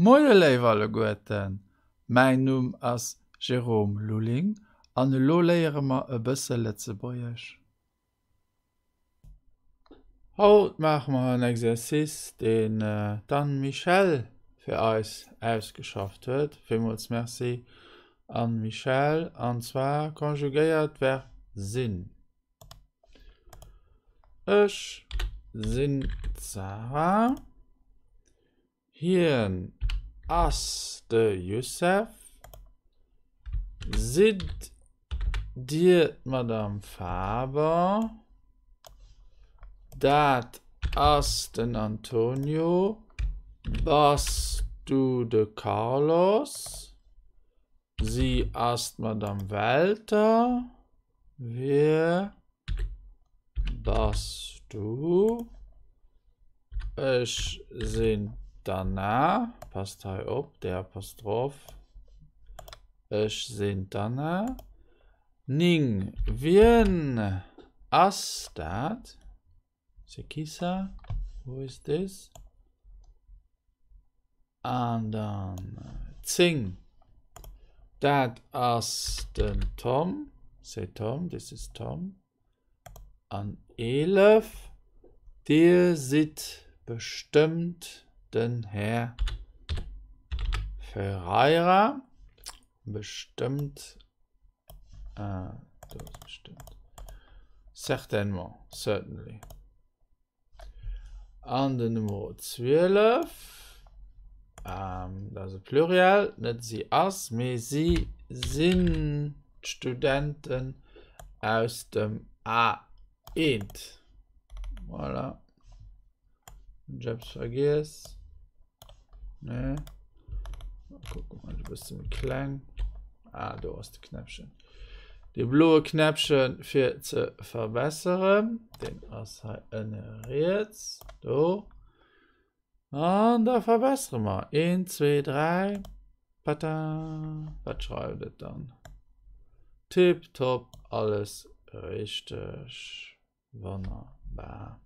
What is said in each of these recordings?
Moie léif alleguerten, mäin Numm ass Jérôme Lulling an elo léiere mer e bësse Lëtzebuergesch. Haut maache mer en Exercice, deen d'Anne Michèle fir eis ausgeschafft huet. Villmools Merci Anne Michèle. An zwar konjugéiert d'Verb sinn. Ech sinn d'Sarah. Hien ass de Youssef. Sidd Dir d'Madame Faber? Dat ass den Antonio. Bass du de Carlos? Si ass d'Madame Welter. Wie bass du? Ech sinn d'Anna. Passt hei op, de Apostroph. Ech sinn d'Anna. 9. Wien ass dat? C'est qui ça? Who is this? An dann 10. Dat ass den Tom. C'est Tom, this is Tom. An 11. Dir sidd bestëmmt den Här Ferreira. Bestëmmt. Ah, do ass bestëmmt. Certainement, certainly. An den Nummer 12, ähm, dat ass e Pluriel, net si ass, mee si sinn d'Studenten aus dem A1. Voilà. Hunn ech eppes vergiess? Nee. Mal kucken, e bësse méi kleng. Ah, do ass de Knäppchen. De bloe Knäppchen fir ze verbesseren. Den ass hei ënne riets. Do. An da verbessere mer. 1, 2, 3. Pata. Wat schreift et dann? Tipptopp, alles richteg. Wonnerbar.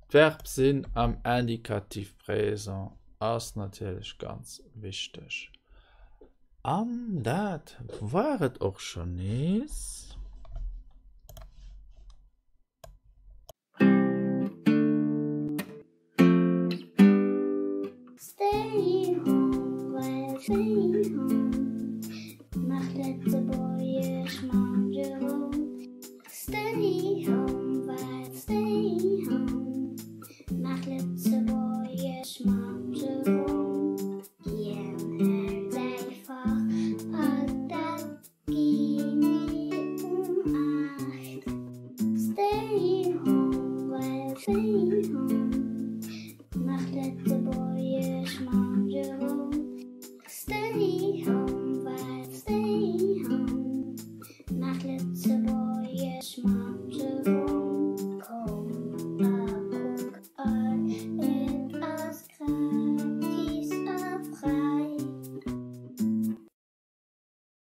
D'Verb sinn am Indicatif présent ass natierlech ganz wichteg. An dat war et och schonn nees. Stay home, well stay home, maach Lëtzebuergesch.